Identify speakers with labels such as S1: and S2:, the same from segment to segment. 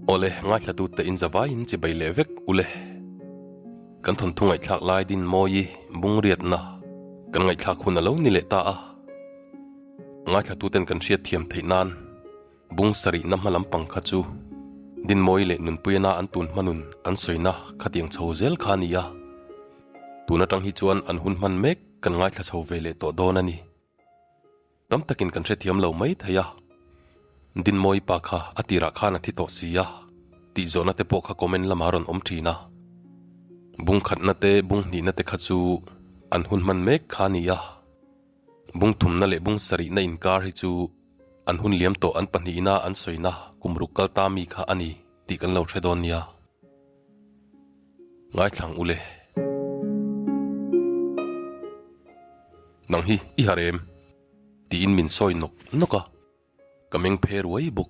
S1: Awle, ngaithlatute in zavaiin chibai leh vek ule. Kan thawnthu ngaihthlak lai din mawi bungriatna kan ngaihthlak hun a lo ni leh ta a. Ngaithlatuten kan hriat thiam theih nan bung sarihna hma lampang kha chu Dinmawi leh Nunpuiana an tun hmanun an sawina khatiang chho zel kha a ni a. Tun atang hi chuan an hun hman mek kan ngaithla chho ve leh tawh dawn a ni. Tam takin kan hrethiam lo mai thei a, Dinmawi pa kha a tirah khan a thi tawh si a, tih zawhna te pawh kha comment lamah a rawn awm thin a. Bung khatna te bung hnihna te kha chu an hun hman mek kha a ni a, bung thumna leh bung sarihna inkar hi chu an hun liam tawh an pahnihina an sawina kum ruk kal ta mi kha a ni tih kan lo hre dawn nia. Ngaithlang ule. Nang hi i harh em? Tiin min sawi nawk nawk a, ka meng phe ruai bawk.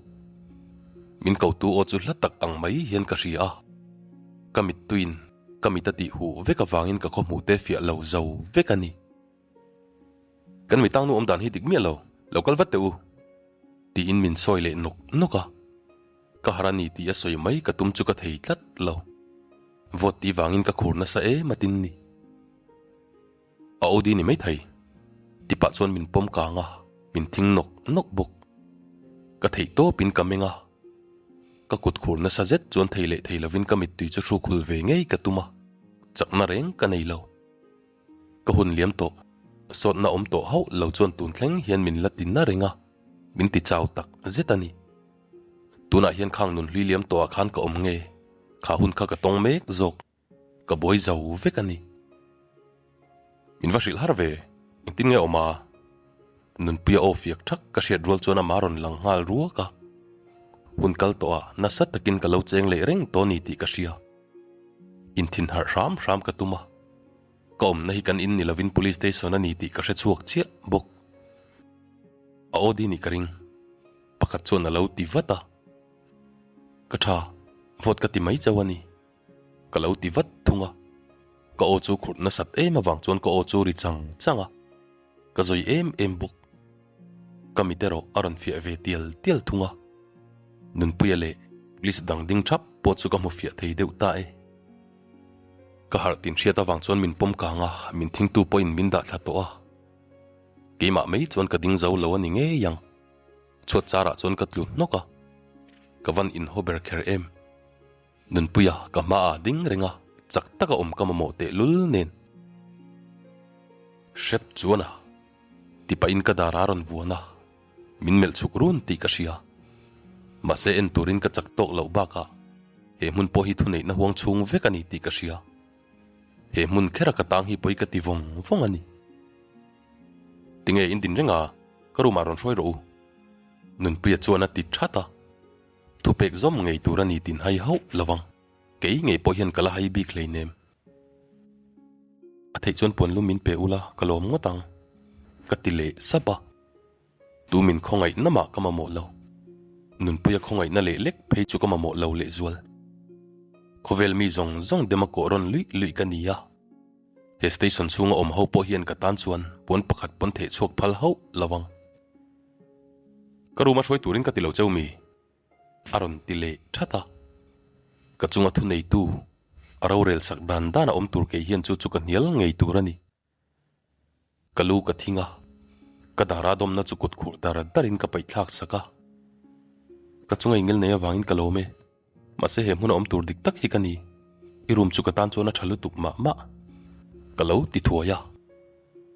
S1: Min kotu aw chu hla tak ang mai hian ka hria a, ka mittuiin ka mit a tih huh vek avangin ka khawhmuh te fiah lo zo vek a ni. Kan mitang nu awm dan hi dik miah lo, lo kal vat teh u. Tiin min sawi leh nawk nawk a. Ka har a ni tih a sawi mai ka tum chu ka thei tlat lo. Vote tih vangin ka khur nasa em a tin ni. A OD ni mai thei. Tipah chuan min pawm kang a, min thing nawk nawk bawk. Ka theih tawpin ka meng a. Ka kut khur nasa zet chuan thei leh thei lovin ka mittui chu hruk hul ve ngei ka tum a, chakna reng ka nei lo. Ka hun liam tawh, sawtna awm tawh hauh lo chuan tun thleng hian min la ti na reng a, min ti chau tak zet a ni. Tunah hian khang nun hlui liam tawhah khan ka awm nge, kha hun kha ka tawng mek zawk, ka buai zo vek a ni. Min va hrilh har ve, engtin nge awm a? Nunpuia aw fiak thak ka hriat rual chuan amah rawn lang nghal ruak a. Hun kal tawhah nasa takin ka lo cheng leh reng tawh a ni tih ka hria. Inthin harh hram hram ka tum a. Ka awmna hi kan in ni lovin police station a ni tih ka hre chhuak chiah bawk. A OD nih ka ring. Pakhat chuan a lo ti vat a. Ka tha, vote ka ti mai chauh a ni. Ka lo ti vat thung a. Ka aw chu khurh nasat em avang chuan ka aw chu ri chang chang a. Ka zawi em em bawk. Ka mit erawh a rawn fiah ve tial tial thung a. Nunpuia leh police dang ding thap pawh chu ka hmu fiah thei deuh ta e. Ka harh tin hriat avang chuan min pawm kang a, min thingtu pawhin min dah thla tawh a. Keimah mai chuan ka ding zo lo a ni ngei ang. Chhuat charah chuan ka tlu hnawk a, ka van inhaw ber kher em. Nunpuia ka hmaah ding reng a, chak taka awm ka mamawh tehlul nen. Hrep chuan a ti pahin ka dar a rawn vuan a, min melh chhuk run tih ka hria. Mahse en turin ka chak tawk loh bakah he hmun pawh hi thuneihna huang chhung vek a ni tih ka hria. He hmun khera ka tang hi pawi ka ti vawng vawng a ni. Tinge in din reng a, ka room ah rawn hruai rawh u. Nunpuia chuan a ti that a, thupek zawm ngei tur a ni tin hai hauh lo vang. Kei ngei pawh hian ka la hai bik hleinem. A theih chuan puanlum min pe ula ka lawm ngawt ang, ka ti leh sap a. Tu min khawngaihna mah ka mamawh lo. Nunpuia khawngaihna leh lek phei chu ka mamawh lo lehzual. Khawvel mi zawng zawng dema kawh rawn luih luih ka ni a. He station chhunga awm ho pawh hian ka tan chuan puan pakhat pawn theh chhuak phal hauh lo ang. Ka room a hruai turin ka ti lo cheu mi? A rawn ti leh that a. Ka chunga thuneitu a rorel sak dan dan a awm tur kei hian chu chu ka hnial ngei tur a ni. Ka lu ka thing a, ka dara dawmna chu kut khurh dar darin ka paih thlak sak a. Ka chunga ingel nei avangin ka lawm e, mahse he hmuna awm tur dik tak hi ka ni, i room chu ka tan chuan a tha lutuk mah mah. Ka lo ti thuai a,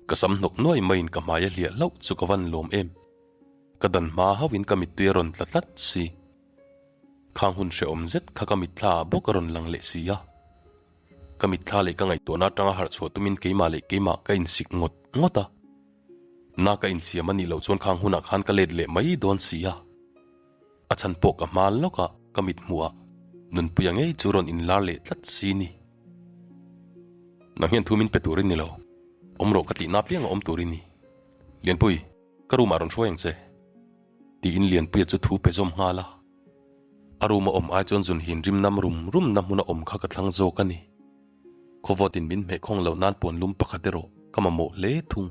S1: ka sam hnawk nuai maiin ka hmai a hliah hlauh chu ka van lawm em. Ka dan hma hauhin ka mittui a rawn tla tlat si. Khang hun hrehawm zet kha ka mitthla ah bawk a rawn lang leh si a. Ka mitthla leh ka ngaihtuahna atanga harh chhuah tumin keimah leh keimah ka insik ngawt ngawt a. Na ka insiam a nih loh chuan khang hunah khan ka let leh mai dawn si a. A chhan pawh ka hma lawkah ka mit hmuhah Nunpuia ngei chu rawn inlar leh tlat si ni. Nang hian thu min pe turin ni lo, awm rawh ka tihna apianga awm turin ni. Lianpui, ka room ah rawn hruai ang che. Tiin Lianpuia chu thu pe zawm nghal a. A room a awm ai chuan zun hin rim nam rum rum na hmun a awm kha ka thlang zawk a ni. Khawvawtin min hmeh khawng loh nan puan lum pakhat erawh ka mamawh hle thung.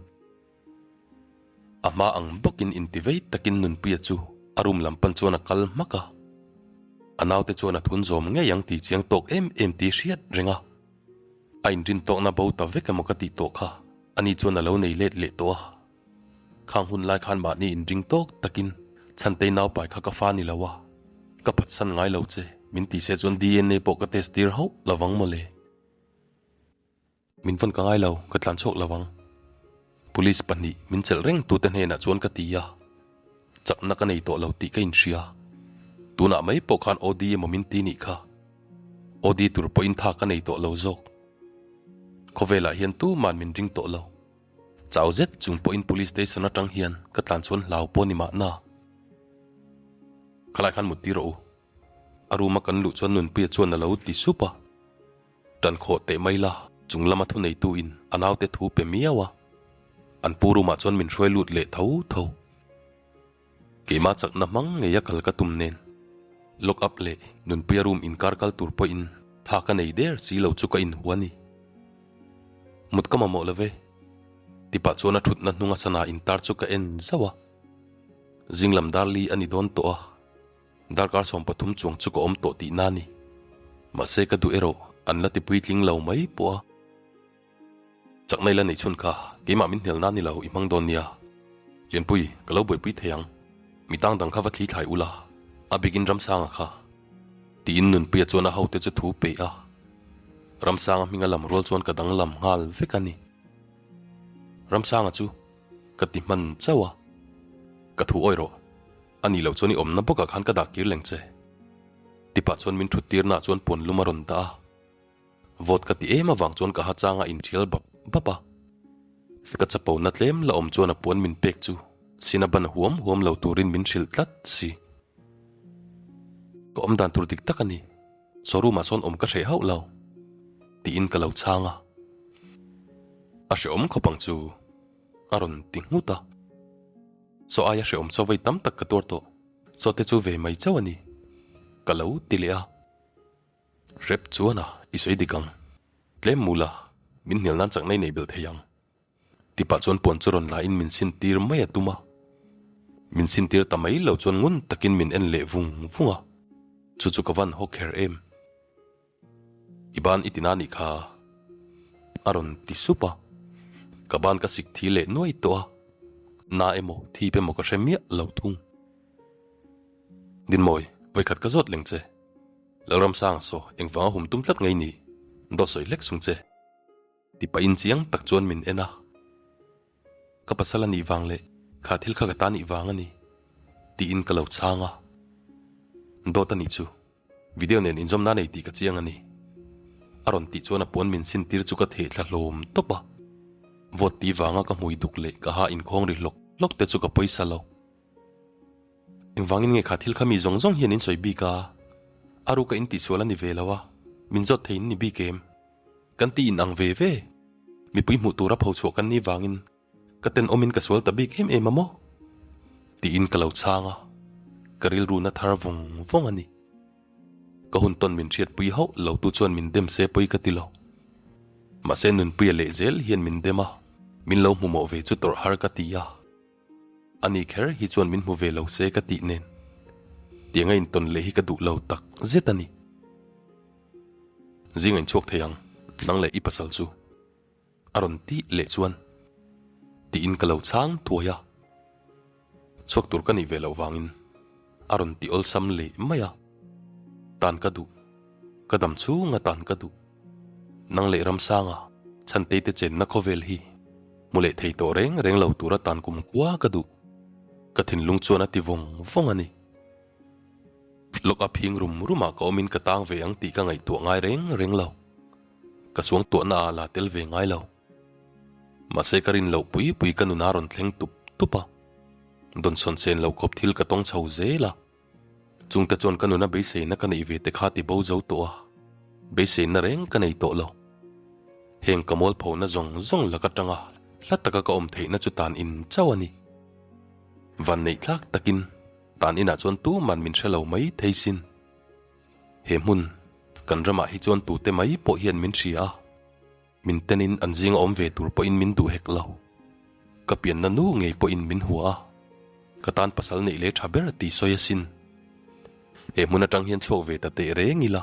S1: A hma ang bawkin intivei takin Nunpuia chu a room lam pan chuan a kal hmak a. A naute chuan a thun zawm ngei ang tih chiang tawk em em tih hriat reng a. A inrin tawkna bo ta vek emaw ka tih tawh kha ani chuan a lo nei let leh tawh a. Khang hun lai khan mahni inring tawk takin Chhantei naupai kha ka fa ni lo a, ka phatsan ngai lo che min ti se chuan DNA pawh ka test tir hauh lovang mawle. Min vawn ka ngai lo, ka tlan chhuak lo ang. Police pahnih min chelh reng tute hnenah chuan ka ti a, chakna ka nei tawh lo tih ka inhria. Tunah mai pawh khan OD emaw min ti nih kha. OD tur pawhin tha ka nei tawh lo zawk. Khawvelah hian tuman min ring tawh lo. Chau zet chung pawhin Police Station atang hian ka tlan chuan hlau pawh ni mahna. Khalai khan mut tir rawh u. A room a kan luh chuan Nunpuia chuan a lo ti sup a. Tan khawh teh mai la, chung lama thuneitu in a naute thu pe miau a. An pu room ah chuan min hruai lut leh tho tho. Keimah chakna hmang ngei a kal ka tum nen. Lock up leh Nunpuia room inkar kal tur pawhin tha ka nei der si lo chu ka inhua ni. Mut ka mamawh lo ve. Tipah chuan a thutna hnunga sana intar chu ka en zauh a. Zinglam dar li a ni dawn tawh a. Darkar 13 chuang chu ka awm tawh tihna a ni. Mahse ka duh erawh an la ti puitling lo mai pawh a. Chakna ila neih chhun kha keimah min hnial nan ni lo i hmang dawn nia. Lianpui, ka lo buaipui thei ang. Mi tang dang kha va thli thlai ula, a bikin Ramsanga kha. Tiin Nunpuia chuan a hote chu thu pe a. Ramsanga hminga lam rual chuan ka danglam nghal vek a ni. Ramsanga chu ka ti hman chauh a. Ka thu awi rawh. A nih loh chuan i awmna bawkah khan ka dah kir leng che. Tipah chuan min thut tirnaah chuan puan lum a rawn dah a. Vawt ka ti em avang chuan ka ha chang a inthial bap bap a. Ka chapona tlem la awm chuan a puan min pek chu sin a ban huam huam lo turin min hrilh tlat si. Ka awm dan tur dik tak a ni. Saw room ah sawn awm ka hreh hauh lo. Tiin ka lo chhang a. A hrehawm khawp ang chu a rawn ti nghut a. Saw aia hrehawm chaw vei tam tak ka tuar tawh. Saw te chu ve mai chauh a ni. Ka lo ti leh a. Hrep chuan a, i sawi dik ang. Tlem mu la, min hnial nan chakna i nei belh thei ang. Tipah chuan puan chu rawn la in min sin tir mai a tum a. Min sin tir ta mai lo chuan ngun takin min en leh vung vung a. Chu chu ka van haw kher em. I ban i tina nih kha. A rawn ti sup a. Ka ban ka sik thi leh nuai tawh a. Na emaw thip emaw ka hre miah lo thung. Dinmawi, vawikhat ka zawt leng che. Lalramsanga saw engvanga hum tum tlat ngei ni? Dawt sawi hlek sung che. Ti pahin chiang tak chuan min en a. Ka pasal a nih vang leh kha thil kha ka ta nih vang a ni tiin ka lo chhang a. Dawt a nih chu video nen inzawmna nei tih ka chiang a ni. A rawn tih chuan a puan min sin tir chu ka theh thla hlawm tawp a. Vawt ti vanga ka hmui duk leh ka ha inkhawng ri hlawk hlawk te chu ka pawisa lo. Engvangin nge kha thil kha mi zawng zawng hian in sawi bik a? A ruka in tihsual a ni ve lo a, min zawt thei in ni bik em? Kan ti in ang ve ve. Mipui hmuh tura pho chhuah kan ni vangin ka tenawmin ka sual ta bik em em a maw? Tiin ka lo chhang a, ka rilru na thar vawng vawng a ni. Ka hun tawn min hriatpui hauh lo tu chuan min dem se pawi ka ti lo. Mahse Nunpuia lehzel hian min dem a, min lo hmu mawh ve chu tawrh har ka ti a. Ani kher hi chuan min hmu ve lo se ka tih nen tiang a intawn leh hi ka duh lo tak zet a ni. Zing a inchhuak thei ang, nang leh i pasal chu a rawn tih leh chuan tiin ka lo chhang thuai a. Chhuak tur ka nih ve loh vangin a rawn ti awlsam leh mai a. Tan ka duh, ka dam chhunga tan ka duh. Nang leh Ramsanga Chhantei te chenna khawvel hi hmu leh thei tawh reng reng lo tura tan kum kua ka duh. Ka thinlung chuan a ti vawng vawng a ni. Lock up hing rum rumah ka awmin ka tang ve ang tih ka ngaihtuah ngai reng reng lo. Ka suangtuahna ah la tel ve ngai lo. Mahse ka rin loh pui pui ka nuna rawn thleng tup tup a. Dawnsawn sen lo khawp thil ka tawng chho zel a. Chungte chuan ka nuna beiseina ka neih ve te kha ti bo zo tawh a, beiseina reng ka nei tawh lo. Heng ka mualphona zawng zawng lak atanga hla taka ka awm theihna chu tan in chauh a ni. Vanneih thlak takin tan inah chuan tuman min hre lo mai thei sin. He hmun kan ramah hi chuan tute mai pawh hian min hria a. Min tenin an zinga awm ve tur pawhin min duh hek lo. Ka pianna nu ngei pawhin min hua a, ka tan pasal neih leh tha ber tih sawi asin. He hmun atang hian chhuak ve ta teh reng ila,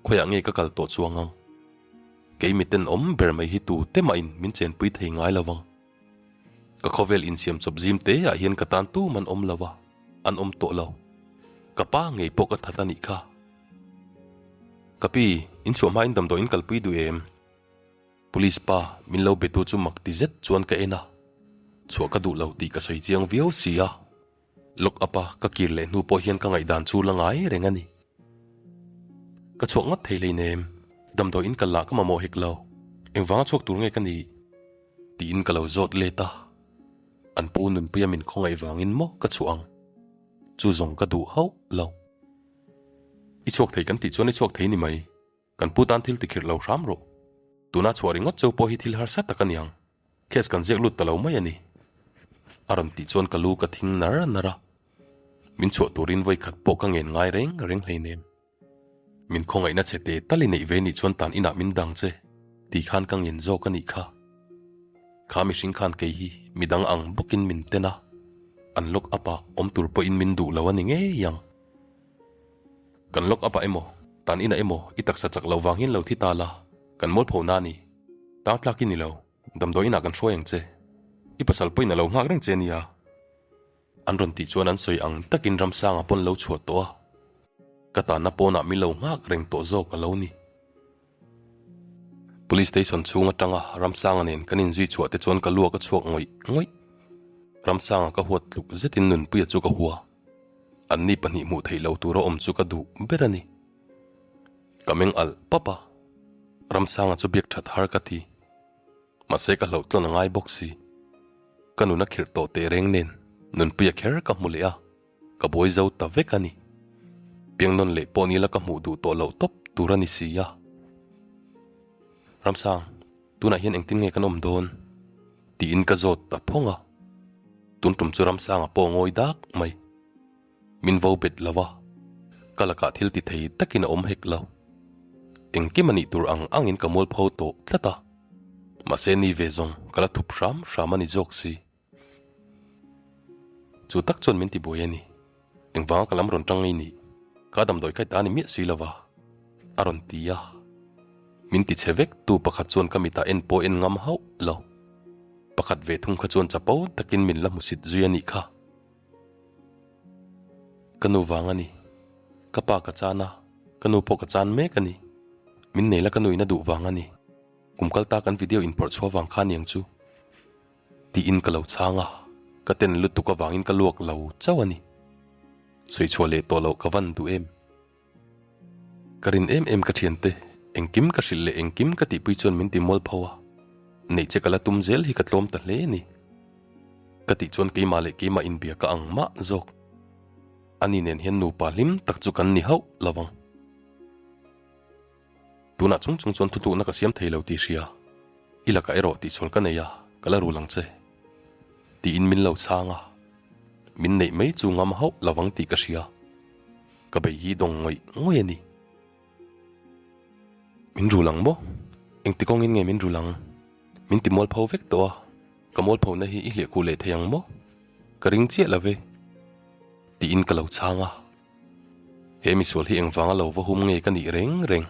S1: khawiah nge ka kal tawh chuang ang? Kei mi tenawm ber mai hi tu te mahin min chenpui thei ngai lo vang. Ka khawvel insiam chawp zim te ah hian ka tan tum an awm lo a, an awm tawh lo. Ka pa ngei pawh ka that a nih kha. Ka pi, inchhuah hmain damdawiin kalpui duh em? Police pa min lo betu chu mak ti zet chuan ka en a, chhuah ka duh lo tih ka sawi chiang viau si a. Lock up a ka kir leh hnu pawh hian ka ngaihdan chu la ngai reng a ni. Ka chhuak ngawt thei hleinem, damdawiin kal lah ka mamawh hek lo, engvanga chhuak tur nge ka nih? Tiin ka lo zawt let a, an pu nunpuia min khawngaih vangin maw ka chhuah ang? Chu zawng ka duh hauh lo. I chhuak thei kan tih chuan i chhuak thei ni mai. Kan pu tan thil tikhirh lo hram rawh. Tuna chhuah ringawt cheu pawh hi thil harsa tak a ni ang. Case kan ziak lut ta lo mai a ni. A rawn tih chuan ka lu ka thing nar nar a. Min chhuah turin vawi khat pawh ka ngen ngai reng reng hleinem. Min khawngaihna che te tal i neih ve nih chuan tan inah min dang che ti khan ka ngen zawk a nih kha. Kha mihring khan kei hi midang ang bawkin min ten a, an lock up ah awm tur pawhin min duh lo a ni ngei ang. Kan lock up ah emaw, tan inah emaw i taksa chak loh vang hian lo thi ta la, kan mual pho na a ni. Tang tlak i ni lo, damdawi inah kan hruai ang che. I pasal pawhin a lo nghak reng che a nia. An rawn tih chuan an sawi ang takin Ramsanga pawn lo chhuah tawh a, ka tanna pawnah min lo nghak reng tawh zawk a lo ni. Police station chhung atanga Ramsanga nen kan inzui chhuah te chuan ka luak a chhuak ngawih ngawih. Ramsanga ka huat tluk zetin Nunpuia chu ka hua. Anni pahnih hmuh theih lo tura awm chu ka duh ber a ni. Ka meng alh pap a, Ramsanga chu biak that har ka ti. Mahse ka hlauh tlawn a ngai bawk si. Ka nun a khirh tawh teh reng nen Nunpuia kher ka hmu leh a, ka buai zo ta vek a ni. Piangnawn leh pawh nila ka hmuh duh tawh loh tawp tur a ni si a. Ramsang, tunah hian engtin nge kan awm dawn? Tiin ka zawt ta phawng a. Tun tum chu Ramsanga pawh ngawi dak mai. Min vo bet lo a, ka lakah thil ti thei takin a awm hek lo. Engkim a nih tur ang angin ka mualpho tawh tlat a, mahse ni ve zawng ka la thup hram hram a ni zawk si. Chu tak chuan min ti buai a ni. Engvanga ka lam rawn tang ngei nih? Ka damdawi kai ta a ni miah si lova, a rawn ti a. Min ti chhe vek tu pakhat chuan ka mitah en pawh en ngam hauh lo. Pakhat ve thung kha chuan chapo takin min la hmusit zui a nih kha. Ka nu vang a ni. Ka pa ka chan a, ka nu pawh ka chan mek a ni. Min nei la ka nuin a duh vang a ni. Kum kal ta kan video inphawrh chhuah vang kha aniang chu. Tiin ka lo chhang a, ka ten lutuk avangin ka luak lo chauh a ni. Sawi chhuah leh tawh loh ka van duh em? Ka rin em em ka thiante, engkim ka hrilh leh engkim ka tihpui chuan min ti mual pho a, neih che ka la tum zel hi ka tlawm ta hle a ni. Ka tih chuan keimah leh keimah inbia ka ang mah zawk. Ani nen hian nupa hlim tak chu kan ni hauh lo vang. Tunah chung chung chuan thutlukna ka siam thei lo tih hria, i lakah erawh tihsual ka nei a, ka la rul ang che. Tiin min lo chhang a, min neih mai chu ngam hauh lo vang tih ka hria. Ka bei hi dawng ngawih ngawih a ni. Min rul ang maw? Engti kawngin nge min rul ang? Min ti mualpho vek tawh a, ka mualphona hi i hliahkhuh leh thei ang maw? Ka ring chiah lo ve. Tiin ka lo chhang a. He misual hi engvanga lo va hum nge ka nih reng reng?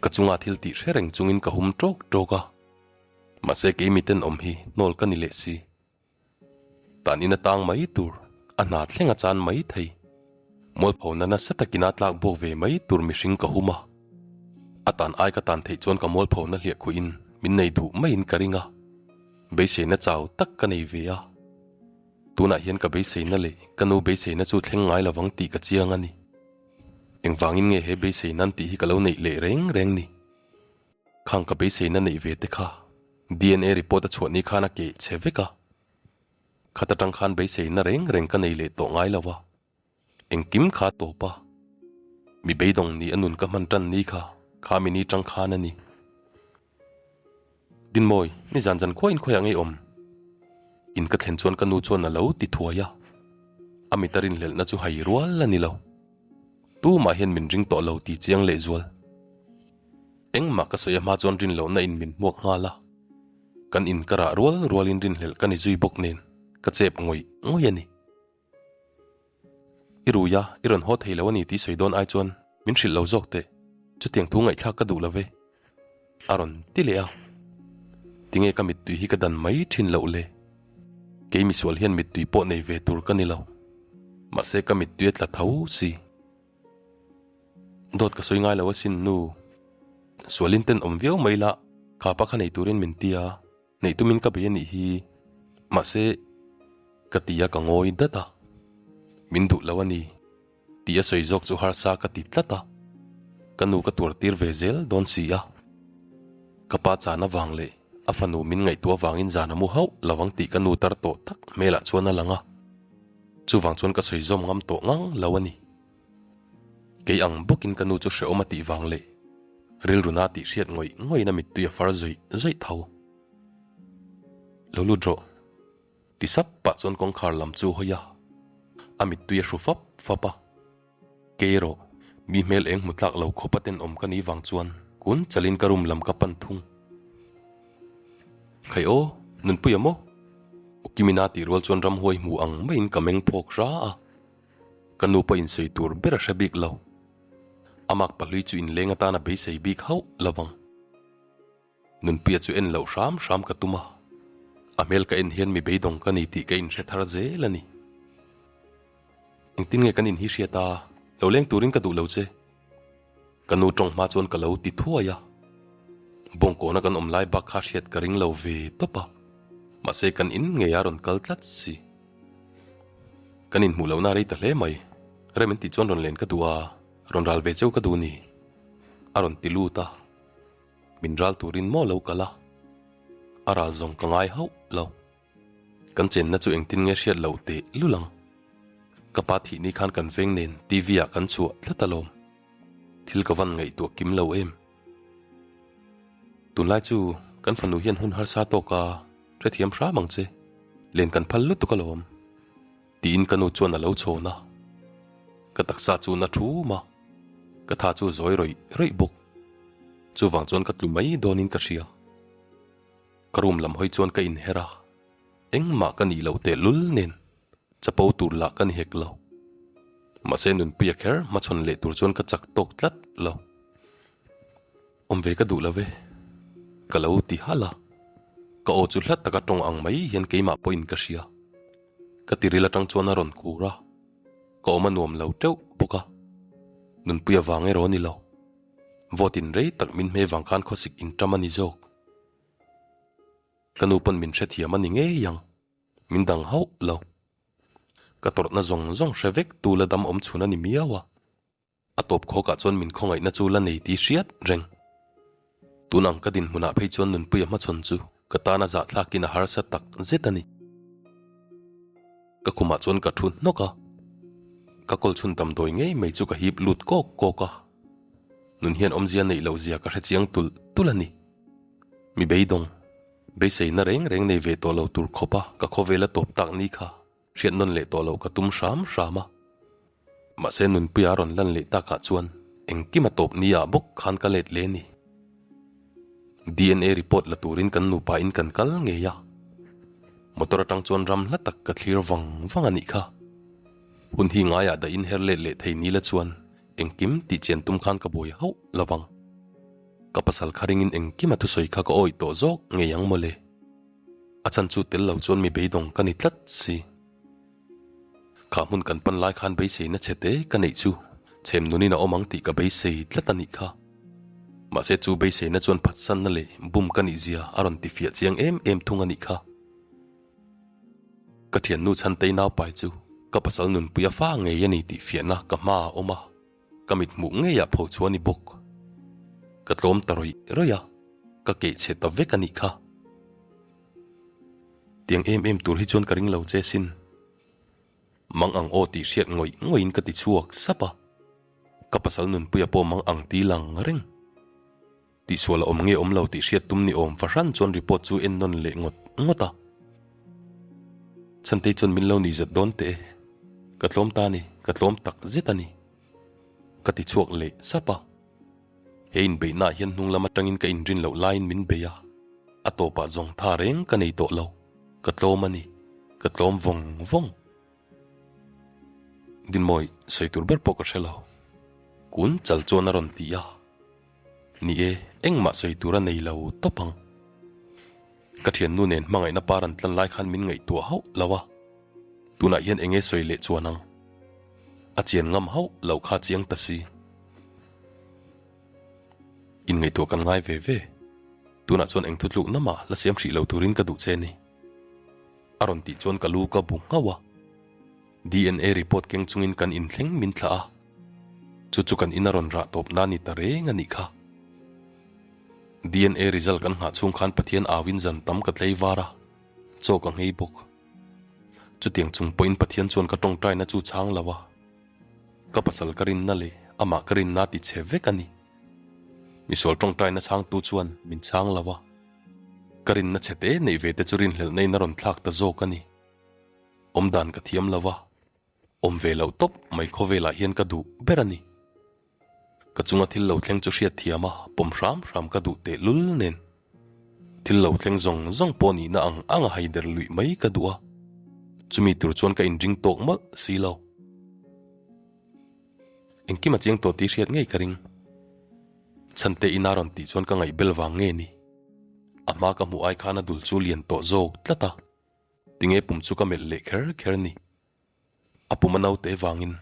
S1: Ka chunga thil tih hre reng chungin ka hum tawk tawk a, mahse kei miten awm hi hnawl ka ni leh si. Tan in a tang mai tur, a hna thleng a chan mai thei. Mualphona nasa takin a tlak buak ve mai tur mihring ka hum a. A tan ai ka tan theih chuan ka mualphona hliahkhuihin min nei duh maiin ka ring a, beiseina chau tak ka nei ve a. Tunah hian ka beiseina leh ka nu beiseina chu thleng ngai lovang tih ka chiang a ni. Engvangin nge he beiseina an tih hi ka lo neih leh reng reng ni? Khang ka beiseina neih ve te kha DNA report a chhuah ni khan a keh chhe vek a. Khat atang khan beiseina reng reng ka nei leh tawh ngai lo a. Engkim kha tawp a, mi beidawng ni a nun ka hman tan ni kha, kha mi ni tang khan a ni. Dinmawi, ni zan zan khuain khawiah ngei awm? In ka thlen chuan ka nu chuan a lo ti thuai a, a mit a rinhlelhna chu hai rual a ni lo. Tumah hian min ring tawh lo ti chiang lehzual. Engmah ka sawi a hma chuan rinlohna in min hmuak nghal a, kan in ka rah rual rualin rinhlelh ka ni zui bawk nen ka chep ngawih ngawih a ni. I rui a, i rawn haw thei lo a ni tih sawi dawn ai chuan min hrilh lo zawk teh. Chutiang thu ngaihthlak ka duh lo ve. A rawn ti leh a. Tinge ka mittui hi ka dan mai thin loh le? Kei misual hian mittui pawh nei ve tur ka ni lo. Mahse ka mittui a tla tho si. Dawt ka sawi ngai lo asin nu. Sualin tenawm viau mai la, khapa kha nei turin min ti a. Neih tumin ka bei a nih hi, mahse ka ti a ka ngawi dat a, min duh lo a ni tih a sawi zawk chu harsa ka ti tlat a, ka nu ka tuar tir ve zel dawn si a, ka pa chan avang leh a fanu min ngaihtuah avangin zan a mu hauh lo ang tih ka nu tar tawh tak hmelah chuan a lang a, chuvang chuan ka sawi zawm ngam tawh ngang lo a ni. Kei ang bawkin ka nu chu hrehawm a tih vang leh rilru na tih hriat ngawih ngawih in a mittui a far zawih zawih tho. Lo lut rawh. Ti sap pah chuan kawngkhar lam chu hawi a, a mittui a hru fap fap a. Kei erawh mi hmel eng hmu tlak lo khawp a tenawm ka nih vang chuan kun chalin ka room lam ka pan thung. Khai aw, Nunpuia maw? Ukimina tih rual chuan ramhuai hmu ang maiin ka meng phawk hra a. Ka nu pawh insawi tur ber a hre bik lo. A mak pahlui chu inleng atan a beisei bik hauh lo vang. Nunpuia chu en loh hram hram ka tum a, a hmel ka en hian mi beidawng ka ni tih ka inhre thar zel a ni. Engtin nge kan in hi hriat a, lo leng turin ka duh lo che. Ka nu tawng hma chuan ka lo ti thuai a, bawngkawna kan awm lai bak kha hriat ka ring lo ve tawp a, mahse kan in ngei a rawn kal tlat si. Kan inhmuh lohna a rei ta hle mai, rem in tih chuan rawn len ka duh a, rawn ral ve cheu ka duh ni, a rawn ti lut a, min ral turin maw lo kal a, a ral zawng ka ngai hauh lo. Kan chenna chu engtin nge hriat loh teh lul ang. Ka pa thih ni khan kan veng nen TV ah kan chhuah tlat alawm. Thil ka van ngaihtuah kim lo em. Tunlai chu kan fanu hian hun harsa tawk a hrethiam hram ang che. Len kan phal lutuk alawm. Tiin ka nu chuan a lo chhawn a. Ka taksa chu na thum a, ka tha chu zawi rawih rawih bawk. Chuvang chuan ka tlu mai dawnin ka hria. Ka room lam hawi chuan ka inher a, engmah ka nih loh tehlul nen chapo tur lah ka ni hek lo. Mahse nunpuia kher hmachhawn leh tur chuan ka chak tawk tlat lo. Awm ve ka duh lo ve, ka lo ti halh a, ka aw chu hla taka tawng ang mai hian keimah pawhin ka hria. Ka tiril atang chuan a rawn kur a, ka awm a nuam lo teuh bawk a, nunpuia vang erawh a ni lo. Vote in rei tak min hmei vang khan khawsik inṭam a ni zawk. Ka nu pawn min hrethiam a ni ngei ang, min dang hauh lo. Ka tawrhna zawng zawng hre vek tu la dam awm chhun a ni miau a. A tawp khawkah chuan min khawngaihna chu la nei tih hriat reng. Tun ang ka dinhmunah phei chuan nunpuia hmachhawn chu ka tana zahthlakin a harsa tak zet a ni. Ka khumah chuan ka thu hnawk a, ka kawl chhun damdawi ngei mai chu ka hip lut kawk kawk a. Nun hian awmzia neih loh zia ka hrechiang tulh tulh a ni. Mi beidawng, beiseina reng reng nei ve tawh lo tur khawpa ka khawvela tawp tak ni kha hriat nawn leh tawh loh ka tum hram hram a. Mahse nunpuia a rawn lan leh takah chuan engkim a tawp ni ah bawk khan ka let leh a ni. DNA report la turin kan nupa in kan kal ngei a. Motor atang chuan ram hla tak ka thlir vang vang a nih kha. Hun hi ngaiah dah in her let leh thei ni la chuan engkim tih chian tum khan ka buai hauh lo vang. Ka pasal kha ringin engkim a thusawi kha ka awih tawh zawk ngei ang mawle. A chhan chu tel lo chuan mi beidawng ka ni tlat si. Kha hmun kan pan lai khan beiseina chhe te ka neih chu chhem nunin a awm ang tih ka beisei tlat a nih kha. Mahse chu beiseina chuan phatsanna leh bum ka nih zia a rawn tifiah chiang em em thung a nih kha. Ka thiannu Chhantei naupai chu ka pasal nunpuia fa ngei a ni tih fiahna ka hma a awm a. Ka mit hmuh ngeiah pho chu a ni bawk. Ka tlawm ta rawih rawih a, ka keh chhe ta vek a nih kha. Tiang em em tur hi chuan ka ring lo che sin. Mang ang aw tih hriat ngawih ngawihin ka ti chhuak sap a. Ka pasal nunpuia pawh mang ang ti lang reng. Tihsual a awm nge awm lo tih hriat tum ni awm fahran chuan report chu en nawn leh ngawt ngawt a. Chhantei chuan min lo ni zat dawn teh e. Ka tlawm ta a ni, ka tlawm tak zet a ni. Ka ti chhuak leh sap a. He inbeihnaah hian hnung lam atangin ka inrin loh laiin min bei a. A tawpah zawng tha reng ka nei tawh lo. Ka tlawm a ni, ka tlawm vawng vawng. Dinmawi sawi tur ber pawh ka hre lo. Kun chal chuan a rawn ti a. Ni e, engmah sawi tur a nei lo tawp ang. Ka thiannu nen hmangaihna par an tlan lai khan min ngaihtuah hauh lo a, tunah hian enge sawi leh chuan ang? A chian ngam hauh lo kha chiang ta si. Inngaihtuah kan ngai ve ve. Tunah chuan eng thutlukna mah la siam hrih lo turin ka duh che ni. A rawn tih chuan ka lu ka bu nghauh a. DNA report keng chungin kan inthleng min thlah a, chu chu kan ina rawn rah tawp na ni ta reng a nih kha. DNA result kan nghah chhung khan Pathian auin zan tam ka tlei var a, chaw ka nghei bawk. Chutiang chung pawhin Pathian chuan ka tawngtaina chu chhang lo a, ka pasal ka rinna leh amah ka rinna ti chhe vek a ni. Misual tawngtaina chhangtu chuan min chhang lo a, ka rinna chhe te neih ve te chu rinhlelhna in a rawn thlak ta zawk a ni. Awm dan ka thiam lo a, awm ve loh tawp mai khawvelah hian ka duh ber a ni. Ka chunga thil lo thleng chu hriat thiam a, pawm hram hram ka duh teh lul nen. Thil lo thleng zawng zawng pawh nihna ang ang a haider luih mai ka duh a, chumi tur chuan ka inring tawk mawlh si lo. Engkim a chiang tawh tih hriat ngei ka ring. Chhante ina rawn tih chuan ka ngaihbel vang nge ni. A hma ka hmuh ai khan a dul chu lian tawh zawk tlat a. Tinge pum chu ka melh leh kher kher ni. A pum a naute vangin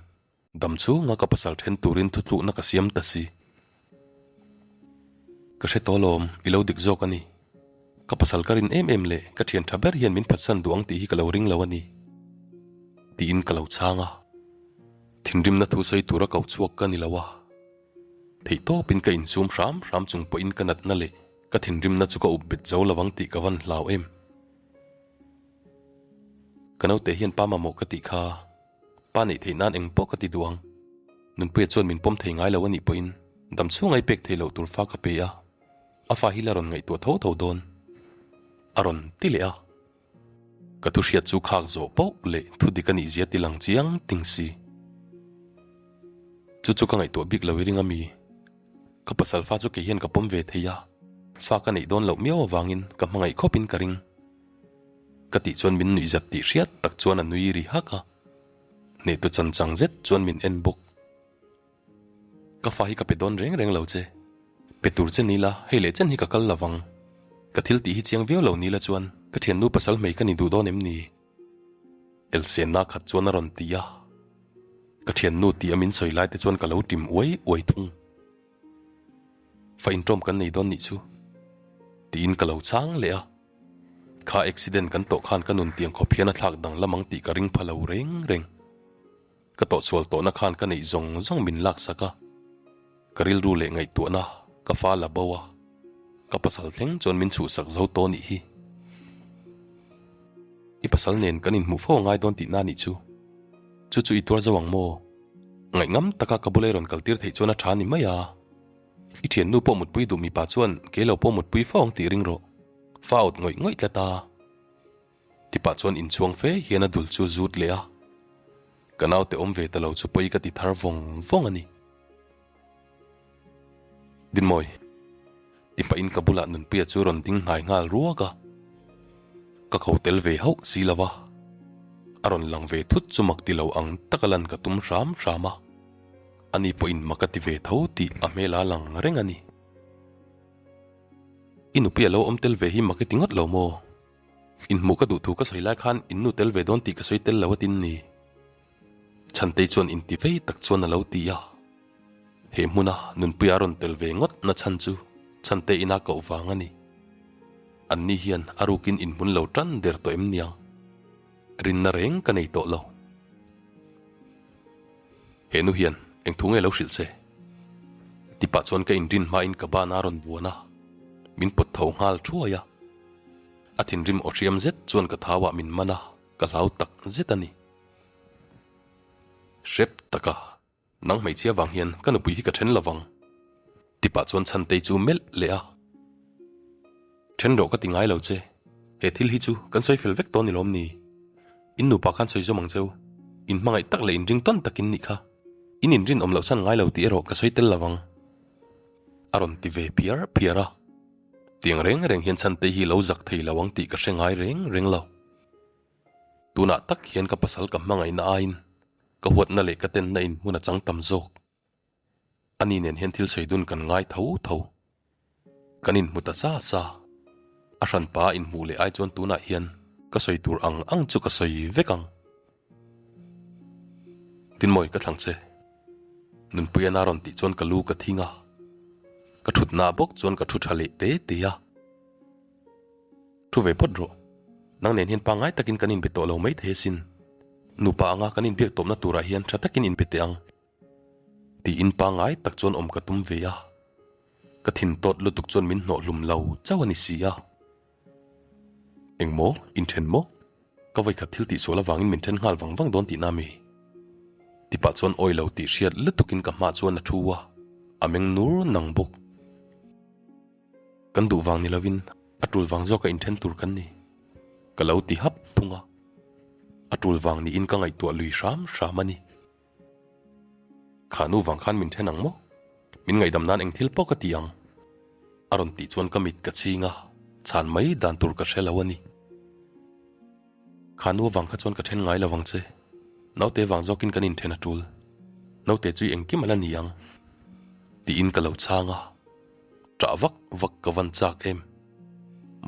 S1: dam chhunga ka pasal then turin thutlukna ka siam ta si. Ka hre tawh lawm, i lo dik zawk a ni. Ka pasal ka rin em em leh ka thian tha ber hian min phatsan duh ang tih hi ka lo ring lo a ni. Tiin ka lo chhang a. Thinrimna thu sawi tura ko chhuak ka ni lo a. Theihtawpin ka insum hram hram chung pawhin ka natna leh ka thinrimna chu ka up bet zo lo ang tih ka van hlau em. Ka naute hian pa mamawh ka tih kha pa neih theih nan eng pawh ka ti duh ang. Nunpuia chuan min pawm thei ngai lo a nih pawhin dam chhunga i pek theih loh tur fa ka pe a, a fa hi la rawn ngaihtuah tho tho dawn. A rawn ti leh a. Ka thu hriat chu khak zawh poh leh thu dik a nih zia ti lang chiang ting si. Chu chu ka ngaihtuah bik lo i ring a mi. Ka pasal fa chu kei hian ka pawm ve thei a, fa ka neih dawn loh miau avangin ka hmangaih khawpin ka ring. Ka tih chuan min nuih zat tih hriat tak chuan a nui ri hak a, hnehtu chan chang zet chuan min en bawk. Ka fa hi ka pe dawn reng reng lo che, pe tur che ni la hei leh chen hi ka kal lo vang. Ka thil tih hi chiang viau lo ni la chuan ka thiannu pasal hmei ka ni duh dawn em ni? Elsenna khat chuan a rawn ti a, ka thiannu tih a min sawi lai te chuan ka lo tim uai uai thung. Fa intawm kan nei dawn nih chu tiin ka lo chhang leh a, kha accident kan tawh khan ka nun tiang khawp hian a thlak danglam ang tih ka ring pha lo reng reng. Ka tawhsual tawhna khan ka neih zawng zawng min laksak a, ka rilru leh ngaihtuahna ka fa la bo a, ka pasal thleng chuan min chhuhsak zo tawh nih hi. I pasal nen kan inhmuh fo angai dawn tihna nih chu. Chu chu i tuar zo ang maw? Ngaihngam taka ka bula i rawn kaltir theih chuan a tha ni mai a. I thiannu pawh mutpui duh mipa chuan kei lo pawh mutpui fo ang tih ring rawh. Fa awt ngawih ngawih tlat a. Tipah chuan inchhuang fe hian a dul chu zut leh a. Ka naute awm ve ta lo chu pawi ka ti thar vawng vawng a ni. Dinmawi, tipahin ka bulah Nunpuia chu rawn ding hnai nghal ruak a. Ka ko tel ve hauh si lo va, a rawn lang ve thut chu mak ti lo ang taka lan ka tum hram hram a. Ani pawhin mak a ti ve tho tih a hmel a lang reng a ni. I nupui a lo awm tel ve hi mak i ti ngawt lo maw? Inhmuh ka duh thu ka sawi lai khan in nu tel ve dawn tih ka sawi tel lo a tin ni. Chhantei chuan inti vei tak chuan a lo ti a. He hmuna Nunpuia rawn tel ve ngawt na chhan chu Chhante ina koh vang a ni. Anni hian a rukin inhmun lo tan der tawh em niang? Rinna reng ka nei tawh lo. He nu hian eng thu nge lo hrilh che? Tipah chuan ka inrin hmain ka ban a rawn vuan a, min pawt tho nghal thuai a. A thinrim aw hriam zet chuan ka thauah min man a, ka hlau tak zet a ni. Hrep taka, nang hmeichhia vang hian ka nupui hi ka then lo vang. Tipah chuan Chhantei chu melh leh a. Then rawh ka ti ngai lo che, he thil hi chu kan sawi fel vek tawh ni lawm ni? In nupa khan sawi zawm ang cheu, in hmangaih tak leh inring tawn takin nih kha. In inrinawm loh chhan ngai lo tih erawh ka sawi tel lo vang. A rawn ti ve phiar phiar a. Tiang reng reng hian Chhantei hi lo zak thei lo ang tih ka hre ngai reng reng lo. Tunah tak hian ka pasal ka hmangaihna aiin. Ka huatna leh ka tenna in hmun a chang tam zawk. Ani nen hian thil sawi dun kan ngai tho tho. Kan inhmu ta sa sa. A hranpa a inhmuh leh ai chuan tunah hian ka sawi tur ang ang chu ka sawi vek ang. Tinmawi ka thlang che. Nunpuia na rawn tih chuan ka lu ka thing a. Ka thutna bawk chuan ka thu tha leh te te a. Thu ve phawt rawh. Nang nen hian pangngai takin kan inbe tawh lo mai thei asin. Nupa anga kan inbiak tawpna turah hian tha takin inbe teh ang. Tiin pangngai tak chuan awm ka tum ve a. Ka thin tawt lutuk chuan min hnawh hlum lo chauh a ni si a. Engmaw? Inthen maw? Ka vawikhat thil tihsual avangin min then nghal vang vang dawn tihna a mi? Tipah chuan awi lo tih hriat lutukin ka hmah chuan a thu a, a meng nur nang bawk. Kan duh vang ni lovin a tul vang zawka inthen tur kan ni. Ka lo ti hap thung a, a tul vang niin ka ngaihtuah lui hram hram a ni. Kha nu vang khan min then ang maw? Min ngaihdam nan eng thil pawh ka ti ang. A rawn tih chuan ka mit ka chhing a, chhan mai dan tur ka hre lo a ni. Kha nu vang kha chuan ka then ngai lo vang che. Naute vang zawkin kan inthen a tul. Naute chu i engkim a la ni ang. Tiin ka lo chhang a. Ṭah vak vak ka van chak em.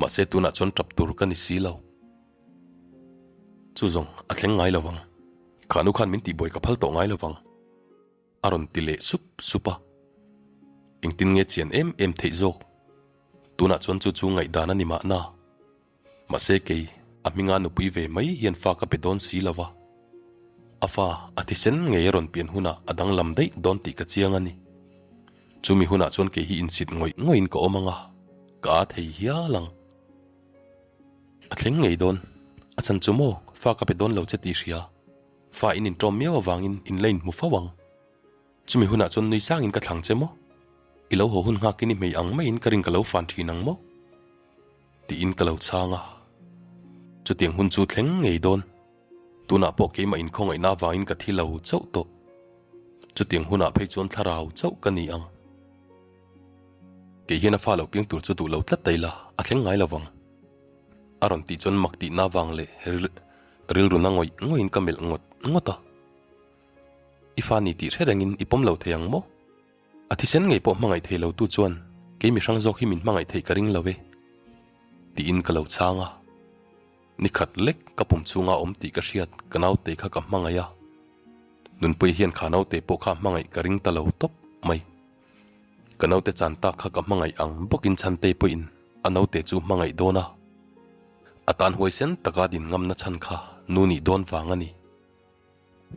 S1: Mahse tunah chuan ṭap tur ka ni si lo. Chu zawng a thleng ngai lo vang. Kha nu khan min tihbuai ka phal tawh ngai lo vang. A rawn ti leh sup sup a. Engtin nge chian em em theih zawk? Tunah chuan chu chu ngaihdan a ni mahna. Mahse kei, a hminga nupui ve mai hian fa ka pe dawn si lo va. A fa, a thisen ngei a rawn pian hunah a danglam daih dawn tih ka chiang a ni. Chumi hunah chuan kei hi insit ngawih ngawihin ka awm ang a, ka â thei hial ang. A thleng ngei dawn. A chhan chu maw, fa ka pe dawn lo che tih hria. Fa in inṭawm miau avangin in la inhmu fo ang. Chumi hunah chuan nui sangin ka thlang che maw? I lo haw hun nghakin i hmei ang maiin ka rin ka lo fan thin ang maw? Tiin ka lo chhang a. Chutiang hun chu thleng ngei dawn. Tunah pawh keimah inkhawngaihna avangin ka thi lo chauh tawh. Chutiang hunah phei chuan thlarau chauh ka ni ang. Kei hian a fa lo piang tur chu duh lo tlat ta ila, a thleng ngai lo vang. A rawn tih chuan mak tihna avang leh rilruna ngawih ngawihin ka melh ngawt ngawt a. I fa ni tih hre rengin i pawm lo thei ang maw? A thisen ngei pawh hmangaih thei lo tu chuan kei mi hrang zawk hi min hmangaih theih ka ring lo e. Tiin ka lo chhang a. Ni khat lek ka pum chhunga awm tih ka hriat ka naute kha ka hmangaih a. Nunpuia hian kha naute pawh kha hmangaih ka ring ta lo tawp mai. Ka naute chan tak kha ka hmangaih ang bawkin Chhantei pawhin a naute chu hmangaih dawn a. A tan huaisen taka din ngamna chhan kha nu nih dawn vang a ni.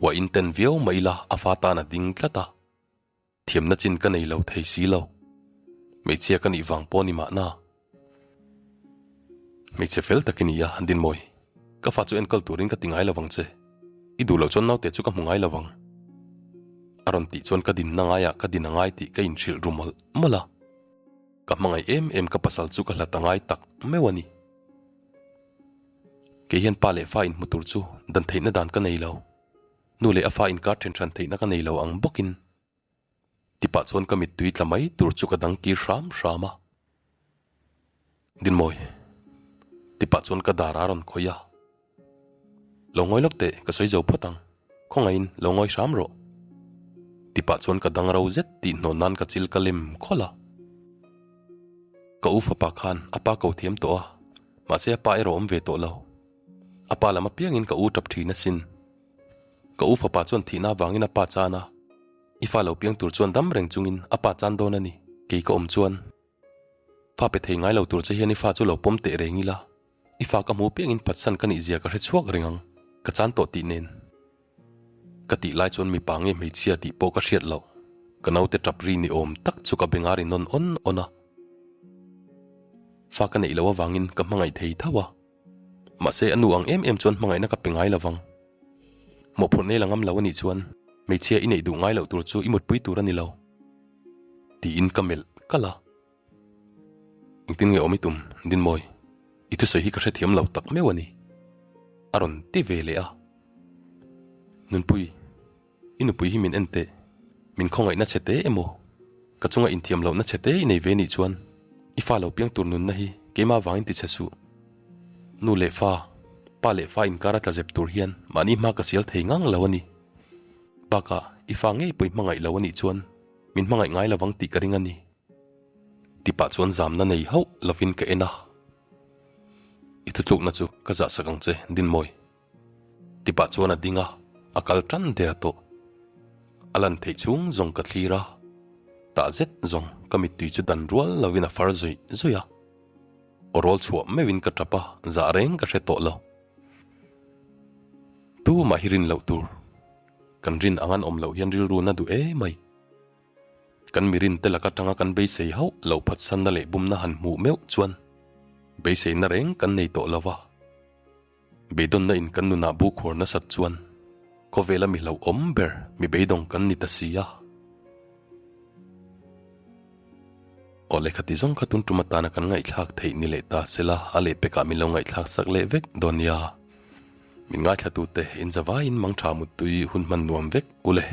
S1: Huain ten viau mah ila a fa tan a ding tlat a. Thiamna chin ka nei lo thei si lo. Hmeichhia ka nih vang pawh ni mahna. Hmeichhe fel tak i ni a, Dinmawi. Ka fa chu enkawl turin ka ti ngai lo vang che. I duh loh chuan naute chu ka hmu ngai lo vang. A rawn tih chuan ka dinna ngaiah ka din a ngai tih ka inhrilh ru mawlh mawlh a. Ka hmangaih em em ka pasal chu ka hlat a ngai tak meuh a ni. Kei hian pa leh fa inhmu tur chu dan theihna dan ka nei lo. Nu leh a fa inkar then hran theihna ka nei lo ang bawkin. Tipah chuan ka mittui tla mai tur chu ka dang kir hram hram a. Dinmawi. Tipah chuan ka dar a rawn khawih a. Lo ngawi lawk teh, ka sawi zo phawt ang. Khawngaihin lo ngawi hram rawh. Tipah chuan ka dang ro zet tih hnawn nan ka chil ka lem khawlh a. Ka u fapa khan a pa ko thiam tawh a, mahse a pa erawh awm ve tawh lo. A pa lam apiangin ka u tap thin asin. Ka u fapa chuan thihna avangin a pa chan a, i fa lo piang tur chuan dam reng chungin a pa chan dawn a ni. Kei ka awm chuan fa pe thei ngai lo tur che hian i fa chu lo pawm teh reng ila, i fa ka hmu piangin phatsan ka nih zia ka hre chhuak reng ang, ka chan tawh tih nen. Ka tih lai chuan mipa nge hmeichhia tih pawh ka hriat loh, ka naute tap ri ni awm tak chu ka beng a ri nawn awn awn a. Fa ka neih loh avangin ka hmangaih thei tho a. Mahse a nu ang em em chuan hmangaihna ka pe ngai lo vang. Mawhphurh nei la ngam lo a nih chuan hmeichhia i neih duh ngai loh tur chu i mutpui tur a ni lo. Tiin ka melh kalh a. Engtin nge awm i tum, Dinmawi? I thusawi hi ka hrethiam lo tak meuh a ni. A rawn ti ve leh a. Nunpui. I nupui hi min en teh, min khawngaihna chhe te emaw, ka chunga inthiam lohna chhe te i nei ve nih chuan i fa lo piang tur nunna hi keimah vangin ti chhe suh. Nu leh fa, pa leh fa inkar a tla zep tur hian mahni hma ka sial thei ngang lo a ni. Bakah, i fa ngei pawh i hmangaih lo a nih chuan min hmangaih ngai lovang tih ka ring a ni. Ti pah chuan zamna nei hauh lovin ka en a. I thutlukna chu ka zahsak ang che, Dinmawi. Ti pah chuan a ding a, a kal tan der tawh. A lan theih chhung zawng ka thlir a, tah zet zawng ka mittui chu dan rual lovin a far zawih zawih a. Aw rawl chhuah meuhin ka tap a, zah reng ka hre tawh lo. Tumah hi rin loh tur. Kan rin ang an awm loh hian rilru na duh emai. Kan mi rin te lak atanga kan beisei hauh loh phatsanna leh bumna han hmuh meuh chuan beiseina reng kan nei tawh lo va. Beidawnna in kan nunah bu khuar nasat chuan khawvela mi hlauhawm ber mi beidawng kan ni ta si a. Aw lehkha ti zawng kha tun tum atana kan ngaihthlak theih ni leh ta sela a lehpekah min lo ngaihthlak sak leh vek dawn nia. Min ngaithlatute in zavaiin mangtha muttui hun hman nuam vek u le.